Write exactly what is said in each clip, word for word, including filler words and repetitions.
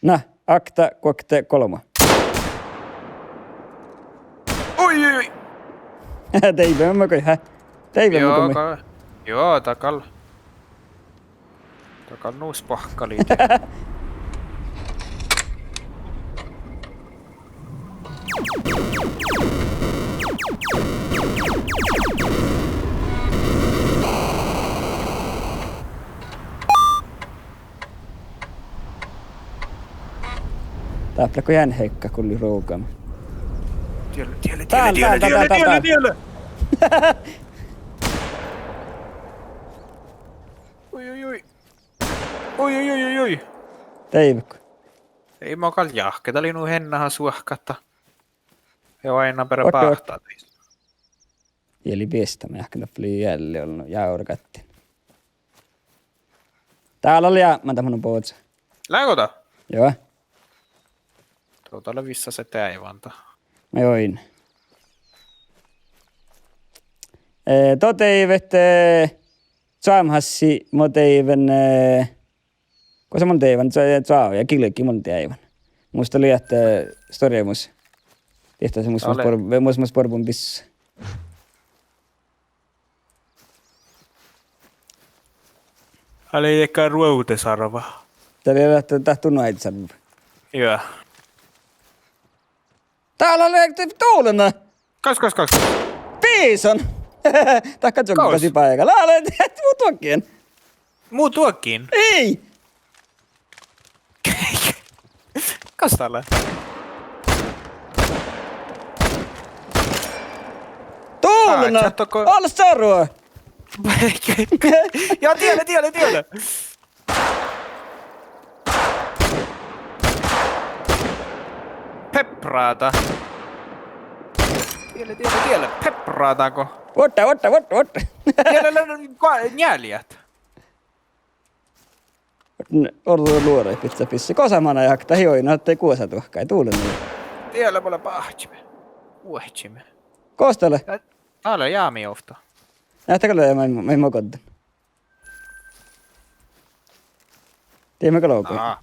Na, okta, guokte, golbma. Oi, oi, oi. Deaivve ma goit, hä? Deaivve ma Juo, goit. Gal, juo, dat gal. Dat gal nu spohkkalii. Dáppe lea go jan heikka gulli rugan. Diele, diele, Dál, diele, dál, diele, dál, dál, diele, dál. Diele. Oi, oi, oi. Oi, oi, oi, oi, oi. Deaivve go? Ei mo gal jáhke, dat lei nu hennaha suohkata. Ja oaidná bere Otte, otte. Báhta daid. Ja lei biestame, ahte doppe lei ealli ollu jávregattin. Dál lea jápmán, dat mun bođii. Leago dat? Juo. Tuo dal lea vissa se deaivvan dat. Juo. Eh, do deaivvet, eh, čoamhassi mo deaivven, eh, Gosa mun deaivvan, čoa-, čoa-, ja gilge mun deaivvan. Mus dat lei ahte, eh, storemus. Dihte mus, mus, Ale. Bor-, mus, mus borbun bis. Ale, ii leat ruovdesarva. Dat lei ahte, dat, dat nuoidisarva. Juo. Dál lea, dál lea, dál lea. Kas, kas, kas? Bison! Dahká čuggasi Kas? báiga. Lea, lea, mu duoggen. Mu duoggen? Ii! Kas dál lea? Dál lea! Aa, čattoko? Ala sarva! Ja, diele, diele, diele! Pepráda. Diele, diele, diele. Pepráda go. Vuotta, vuotta, vuotta, vuotta. Diele, le, le, gua-, njealjat. N-, orru luorai pizza pissi. Gosa mana jakta hioi, no, ahte guosa duohkái, dulen. Diele, bole báhčime. Vuohčime. Gos dat lea? Dá-, dál lea jámi ovtta. Ahte gal lea, ma-, ma-, ma goddin. Diet mii gal logu. Aa.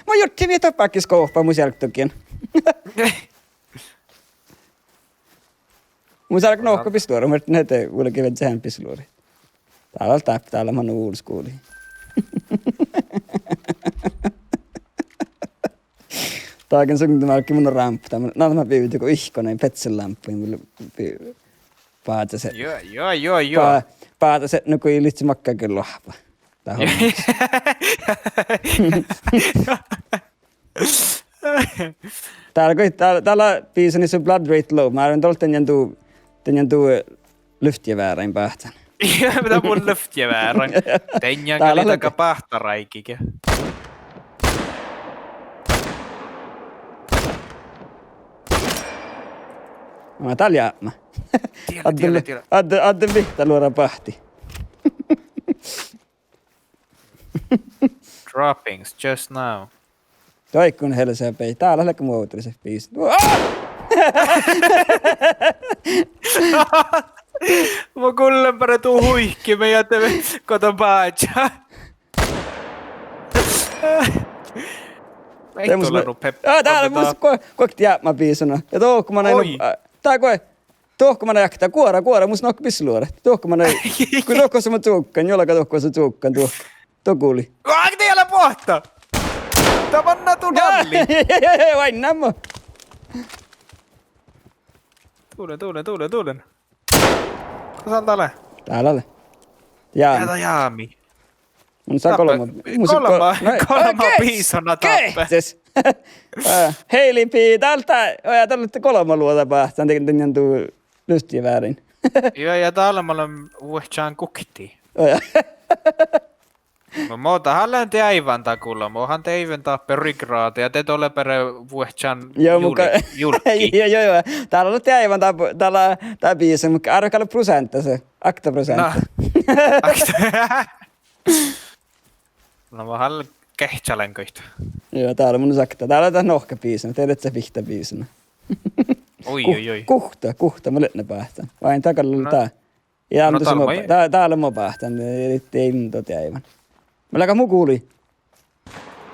Mun jurddašin mii doppe áhkis gohpa, mun šelggogiin. Mun šelggan nohka bisluoraid, mun ahte vulge viežžat eambbo bisluoraid. Dál lea dáppe, dál lea man old school. Dagen sugdemárki mun rámppa, mun, na, ma bivdde go ihkkonain petselámppuin, mun bi-, báhcáset. Juo, juo, juo, juo. Bá-, báhcáset nugo ii livčče makkárge loahpa. Dát on. Dál go, dál, dál lea Bisonii su blood rate low. Mun árven, dál leat dainna du, dainna du, eh, luftgeværain báhcán. Ja, dat mun luftgeværain. Dainna gal lei dakkár báhtaráigi ge. Ná, dál jápmá. Diele, diele, diele. Adde, adde, adde vihtta luora báhcci. Droppings just now. Doikkun helsehei, dál lea gal muotalis bis. Aa! Mun gullen bare du huikii, mii ahte go dat báhcá. Ei tule nu pep-, aa, dál lea mus go-, guokte jápmá Bisona. Ja dohko manai nu-, oi, aa, dál go-, Dohko manai jakta, guora, guora, mus nohká bisluoraid. Dohko manai, go dohko som čuovggan, juo gal dohko som čuovggan, dohko. Dohko gulii. Aa, diele boahtá! Dat manná du nalli. Oainnán mo. Dule, dule, dule, dule. Gos dál lea? Dál lea. Jaa. Jaa, dat jámi. Mun sa dáppe golbma, mun sa golbma, gol-, na, golbma, aa, geahččes, Bisona dáppe. Geahččes. Aa, Heili Pi, dál lea, aa, dál lea golbma luođa báhcán, dainna, dainna du luftgeværain. Juo, ja dál lea, mun lean vuohčan gukti. Aa, ja. Mo, mo dat han lean deaivvan dat gulbma, mun han deaiven dáppe ryggrad, ja de dole bere vuohčan. Juo, mun ka-, jul-, julkki. Juo, juo, juo. Dál lea deaivvan dat, dál lea, dat Bison, muhto árve gal proseantta sa, okta proseantta. Na. Okta. Na, mun han geahččalen goit. Juo, dál lea mun sakta. Dál lea dat nohka Bisona, de lea dat vihtta Bisona. Oi, oi, oi. Guhtta, guhtta, mun lean báhcán. Vai dat gal lea dat? Ja, no, dál lea mo bá-, dál lea mo báhcán, eh, dihte in do deaivan. Mun lean gal mu gulii.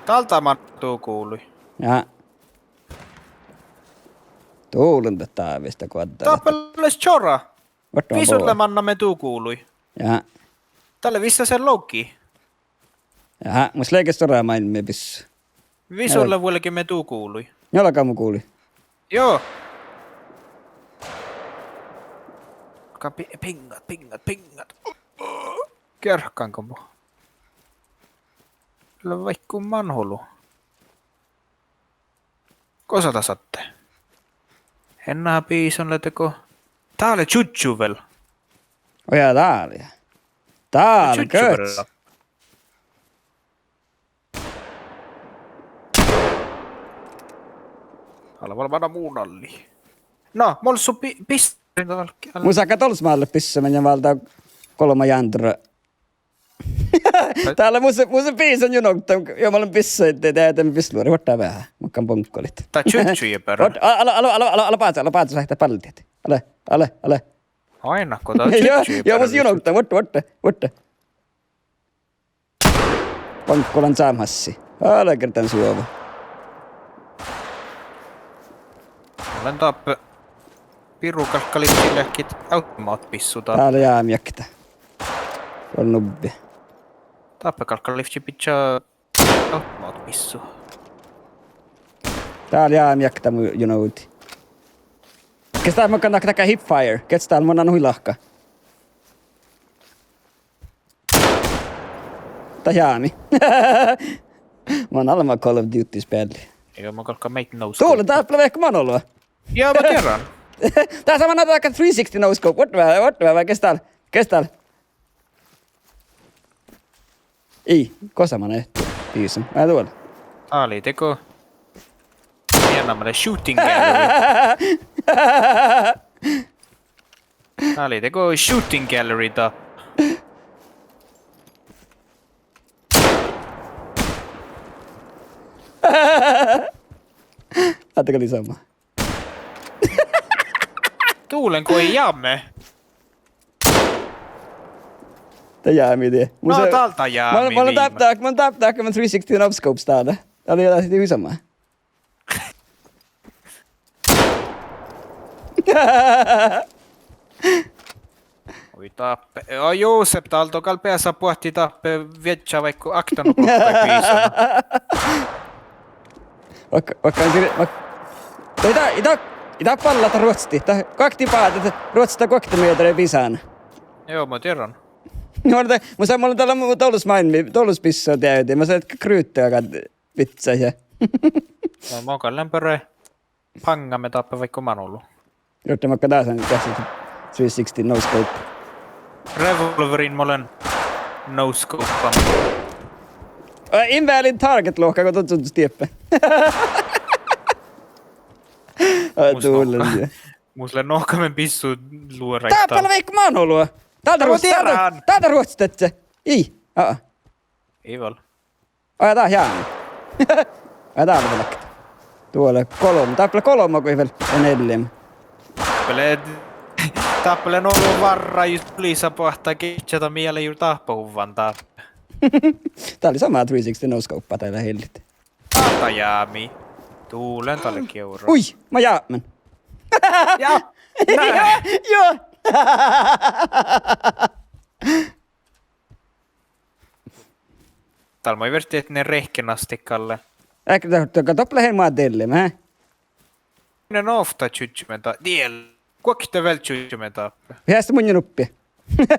Dál dat man du guvlui. Ja. Dulen dat dávesta guoddá. Dáppe leat čora. Vissa lea mannamin du guvlui. Ja. Dál lea vissa sen logi. Ja, mus leage stuorra máilmmi bissu. Vissa lea vuolgit mii du guvlui. Njuolga mu guvlui. Joo. Ka pi-, piŋŋat, piŋŋat, piŋŋat. Gearggan go mo. Lea vaikko man olu. Gosa das ahte? Eana bisan lea dego. Dál lea čužžu vel. Oi ja, dál lea. Dál lea čužžu vel. Göts. Ale vel mana mu nalli. No, mol su bi-, bis-, Mun sáhkán dollesmállat bissu, mun válddán golbma jándora. Dál lea mus, mus bisan junogidan, ja mun lean bissu, de, de, de bissu luori, vuorddá veahá, makkár boŋkkolit. Dat čužžu je beare. Vuorddá, ale, ale, ale, ale, ale báze, ale báze, sáhttá ballidit. Ale, ale, ale. Ain go dat čužžu je beare. Mus junogidan, vuorddá, vuorddá, vuorddá. Boŋkkolan čámhassi. Ale gerdan suova. Lean dáppe. Biru galggalivččii leahkit automatbissu dáppe. Dál jámjakt. Vel nubbi. Dáppe galggalivččii bidjat automatbissu. Dál jámjakt mu junogiid. Geahččá makkár dat, dat hipfire. Geahččá dál, mun lean hui lahka. Dat jámi. Mun lean almma Call of Duty spealli. Ii, mun galggan meid no scope. Dule, dáppe lea vehko man ollu. Ja, mun dieđán. Dás lea man dat three sixty no scope. Vuorddá, vuorddá, geahččá dál. Geahččá dál. Ii, gosa man eat bisan. Aa, dál lea dego. Mii eanáme lea shooting gallery. Dál lea dego shooting gallery da. Áhte gal lea somá. Dulen go jámme. Dat jámi die. No, dál dat jámi. Mun lean dáppe, mun lean dáppe, mun three sixty no scope stáhta. Dat lea, dat lea hui somá. Oi dáppe. Ja Josep dál do gal beasa boahtit dáppe viežžat vaikko ákta no go bisan. Vaikko, vaikko, vaikko, ii dat, ii dat, ii dat ballá dat ruohcci. Dat guokte báhci, dat ruohcci dat guokte mehtera bisan. Joo, mun dieđán. No, dat, mun sa-, mun lean dál mu dollesmáilmmi, dollesbissa dieđán, mun sa-, kruta gal. Vitsa, ja. No, mun gal lean beare páŋŋame dáppe vaikko man ollu. Juohke makkár dás lea, dás lea three sixty no scope. Revolverin mun lean no scopean. Ää, invalid target lohká go dat čužžu dieppe. Ää, mus dulen, lohká, ja. Mus lea nohkamin bissu luoraid. Dáppe lea vaikko man ollu. Dál dat ruohcci, dál dat, dál dat ruohcci dieđán. Ii, aa. Ii vel. Aa, dat jámi. Aa, dál lea vel ákte. Duole golbma. Dáppe lea golbma go vel, ja neallje. Dáppe lea, dáppe lea no várra jus lisa boahtá gehččada mielle juo dáppe huvvan dáppe. Dál lea somá three sixty no scope, dat lea hellit. Dál dat jámi. Dulen dál lea gievra. Ui, mun jápmen. Ja. Juo, juo. Dál maid fertet ne rehkenastit galle. Eai dat, dat doppe lea hel mat dieđán, eh? Ne novtta čužžu man dá-, dieđán. Guokte vel čužžu man dáppe. Heaste munnje nuppi.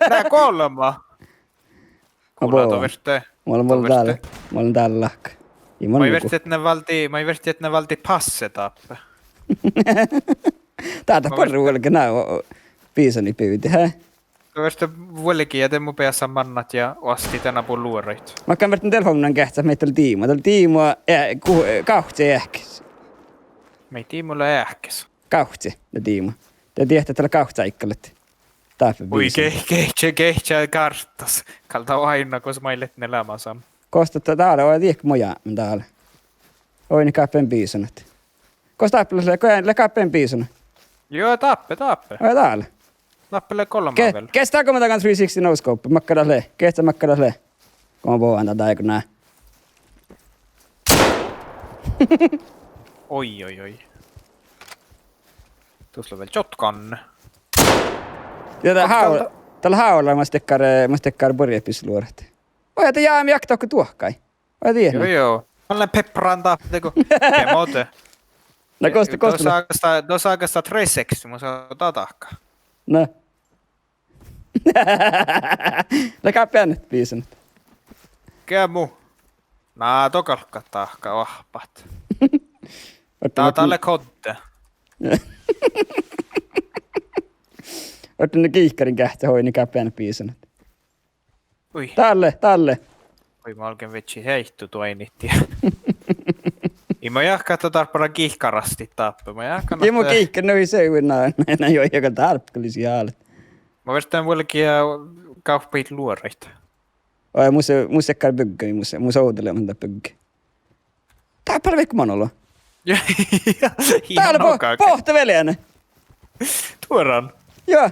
Nai golbma. Abo. Kuulá, do ferte. Mun lean, mun lean dál, mun lean dál lahka. Ii, mun lean nugo. Maid fertet ne válddit, maid fertet ne válddit passe dáppe. Dá, dat buorre vuolgit ná, o, o, bisanit bivdit, he? Go ferte vuolgit ja de mu beasa mannat ja oastit eanaš luoraid. Makkár ferten telefovdnan geahččat maid dal diimo. Dal diimo, eh, gu-, eh, gávcci eahkes. Maid diimo lea eahkes. Gávcci lea diimo. De diehtá dal gávcci áiggi lea. Dáppe bisan. Ui, ge-, gehččá, gehččá gárttas. Gal dat oaidná gos maid leat ne leamasan. Gos dat dál, oi, diekkár mo jápmen dál. Oidne gáppen bisanat. Gos dáppe lea, go lea gáppen bisanat. Juo, dáppe, dáppe. Oi, dál. Dáppe lea golbma vel. Ge-, geahččá go mun dágan three sixty no scope, makkár dat lea. Geahččá makkár dat lea. Go mun bohán dal dáiguin. Oi, oi, oi. Tuos lea vel čotkanne. Ja dat há-, dat lea hála mus dakkár, mus dakkár burjepis luorat. Oi, dat jámii jakta okko duohkai. Oi, dat Jo, nie. jo. Mun lean pepparán dáppe dego. Ja muhto. Na gos, gos dat lea? Ságastaa, no ságastaa tre seksti, mun sáhán dahka. Na. Na gáppi eanet biisonit. Ge mu. Na, do galggat dahkat oahppat. Orten, dat, dat lea kodde. Orten gihkkarin geahččá hui, na gáppi eanet biisonit. Ui. Dalle, dalle. Ui, mun galgen veččit heitto duoinit ja. Ii, mun jáhkán ahte dárpparan gihkkarastit dáppe. Mun jáhkán ahte. Ja mun gihkkarin nu ii seuvi na, na, na, juo, ja gal dárpparan gal lei sii álo. Mun verddán vuolgit gávpahit luoraid. Oi, mus, mus dakkár bygge, mus, mus ovdal lean dat bygge. Dáppe lea veaháš man olu. Ja, ja, Dáppe lea bo-, bohte vel eanet. Duoran. Juo.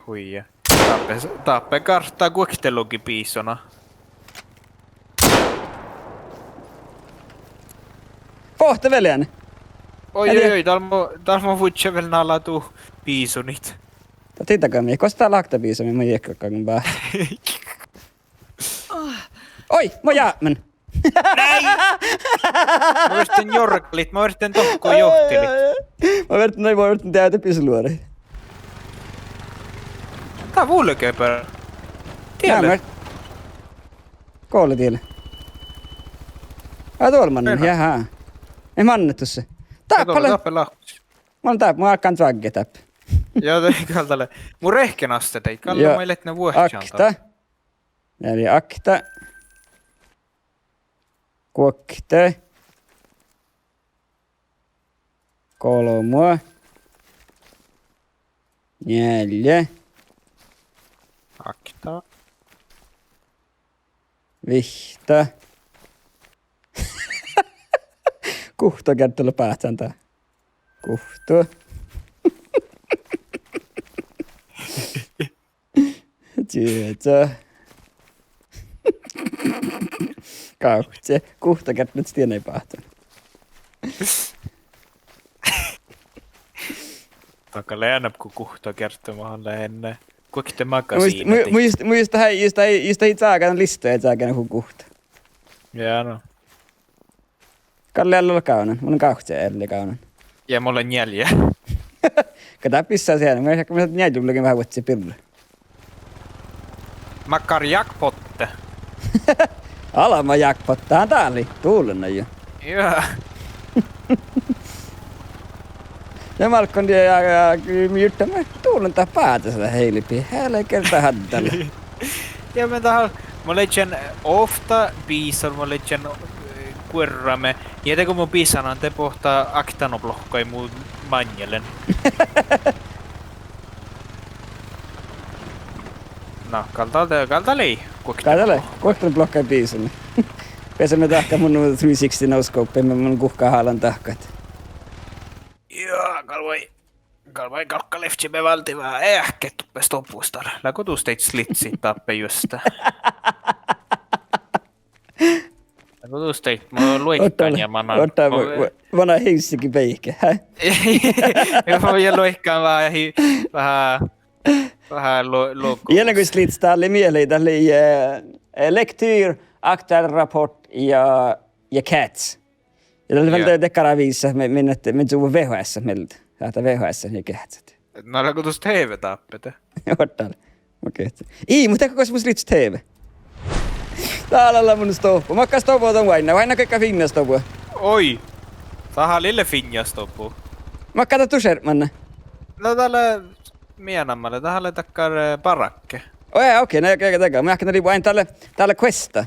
Hui. Dáppe, dáppe gártá guoktelogibisona. Bohte vel eanet. Oi, oi, oi, dál mo, dál mo vuodjá vel nalatu bisonit. Dat ii daga mii, gos dat lea okta bisonit, mun ii galgga ba. Oi, mo jápmen. Nei! Mun verddán jorgalit, mun verddán dohko johtilit. Mun verddán, mun verddán deaivve bisonluoraid. Dat vulge beare. Diele. Gole diele. Aa, doal mannan, jahá. Ii manne dusse. Dáppe lea. Dáppe lea. Mun dáppe, mun álggán cvagge dáppe. Ja, de gal dat lea. Mun rehken aste dieid, gal maid leat vuohčan. Okta. Njeallje, okta. Guokte. Golbmo. Njeallje. Okta. Vihtta. Guhtta geardde lea báhcán dá. Guhtta. Čieža. Gávcci. Guhtta geardde lea dieinna báhcán. Dat gal eanet go guhtta geardde, ma han lea enne. Guokte magasiinnat. Mu-, mu-, just, mu-, just dat, just dat, just dat čágan lista ja čágan hui guhtta. Ja no. Gal lea gal gávdnan, mun lean gávcci ealli gávdnan. Ja mun lean njeallje. Ge dat bissá sieđát, mun lean njeallje, mun lean veaháš vuodjit birra. Makkár jackpotte. Almma jackpotte, dat lei, dullen jo. Ja. Ja málkon die, ja, ja, mii juttame, dullen dat bátas dat heilbehit, hele gerte haddal. Ja mun dat, mun ledjen ovtta bisan, mun ledjen, eh, guorrame. Ja dego mun bisanan, de boahtá okta nu blohkkaid mu maŋŋelen. Na, gal dat, gal dat lei, guokte. Gal dat lei, guokte blohkkaid bisan. Beasaimet dahkat mun three sixty no scope, mun guhká hálan dahkat. Ja, gal vai, gal vai galgga levččeme váldit veahá eahket doppe stobus dál. Leago dus dieid slitsit dáppe juste? Leago dus dieid, mo luoikan ja mana. Otta, mo-, mo-, mana hivssege beike, hä? Ja luoikan veahá hi-, veahá, veahá lu-, luogu. Ja leago slitsit dál lei mielas, dat lei, eh, eh, lektyr, aktuell rapport ja, ja cats. Ja dat lei vel de-, dakkár aviisa, mi-, min ahte, min čuvvon V H S mielde. Ahte V H S ja geahččat. Na leago dus T V dáppe de. Oaččal. Okei. Ii, muhto dego gos mus lihkii T V. Dál lea mun stobbu. Makkár stobbu don vuoiŋŋa? Vuoiŋŋa goit fiinna stobbu. Oi. Dat lea lille fiinna stobbu. Makkár dat dušše manne? Na dat lea, mii namma lea, dat lea dakkár, eh, barákke. Oi, okei, na, okei, okei, dat gal. Mun jáhkán, dat lei vuoi, dat lea, dat lea questa.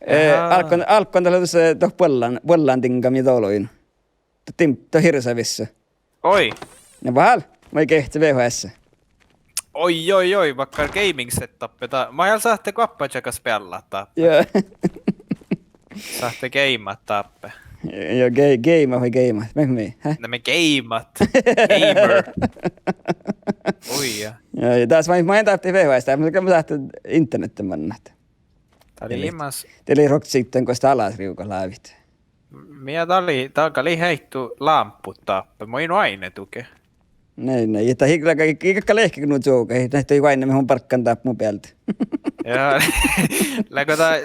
Eh, álgán, álgán dat lea dušše, eh, dohko buollan, buollandiŋga mii doloin. Dohko dim-, dohko hirsavissa. Oi. Na bahál, maid geahččá V H S. Oi, oi, oi, makkár gaming setup dat. Maid sáhtte goappáža gal speallat dáppe. Ja. Sáhtte geimmat dáppe. Ja, ge-, geimmat vai geimmat? Mii, mii, hä? Na mii geimmat. Gamer. Oi, ja. Ja, ja das maid, maid dáppe V H S, dáppe, mun sáhtán internette mannat. Dat lei imaš. De lei roktsiten gosa alasrivga lávii. Mii dat lei, dat gal lei heitto lámput dáppe, mun in oaidne duge. Nei, nei, dat ii galgga, ii galgga lehkege nu čuoga, dat ii oaidne mii mun barggan dáppe mu bealde. Ja, leago dat,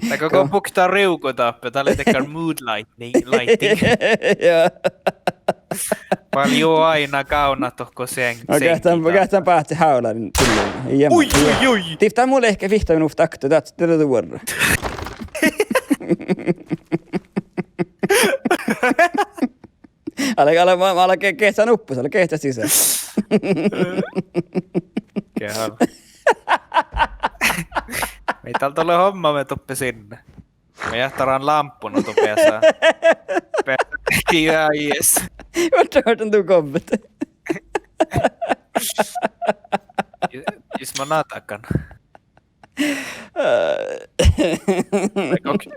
leago go bukta rivgo dáppe, dat lei dakkár mood lighting, lighting. Ja. Bal juo oaidná gávdnat dohko sen-, no, geahččan, seŋgii dáppe, geahččan báhcet hálarin. Ui, ui, ui. Divtta mu lehpet vihtta minuvtta okta, dat, dat lea duorra. Ale, ale, ma-, ma-, ale ge-, geahččan uppos, ale geahččan sisa. Geahččan. Mii dál dolle hommamet doppe sinne. Mii eat dán lámput doppe beasa. Be-, ja, yes. Vuorddán, vuorddán du gobbat. Jus, jus mun natakkan.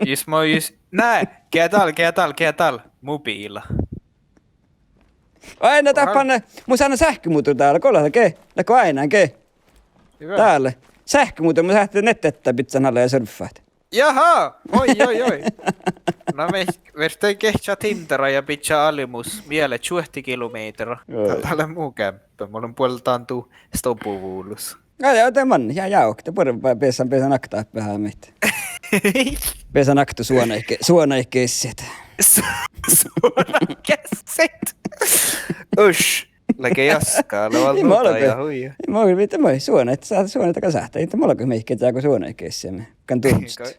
Jus mun, jus, ne, geahččal, geahččal, geahččal. Mobiila. Ai, na dáppe, mun sáhtán sáhkkumuddor dál, go lea ge, leago oaidnán ge. Dál. Sáhkkumuddor, mun sáhtán nettedda bidjan ala ja surfat. Jaha! Oj, oj, oj. Na mii, verte gehččá Tindera ja bidjá almmus miele čuohti kilomehtera. Joo. Dat lea mu geappe, mun lean buolddán du stobu vulos. Ja, ja, de man, ja, ja, ok, de buorre beasan, beasan okta beasan. Beasan okta suonaid ge-, suonaid geasseid. Su-, suonaid geasseid. Uš, leage jaska, lea vel nu daja hui. Ii, ma, ii, ma, suonaid, sa-, suonaid gal sáhtán, ii, de mun gal mihkke čágo suonaid geasseid, kan duomsta.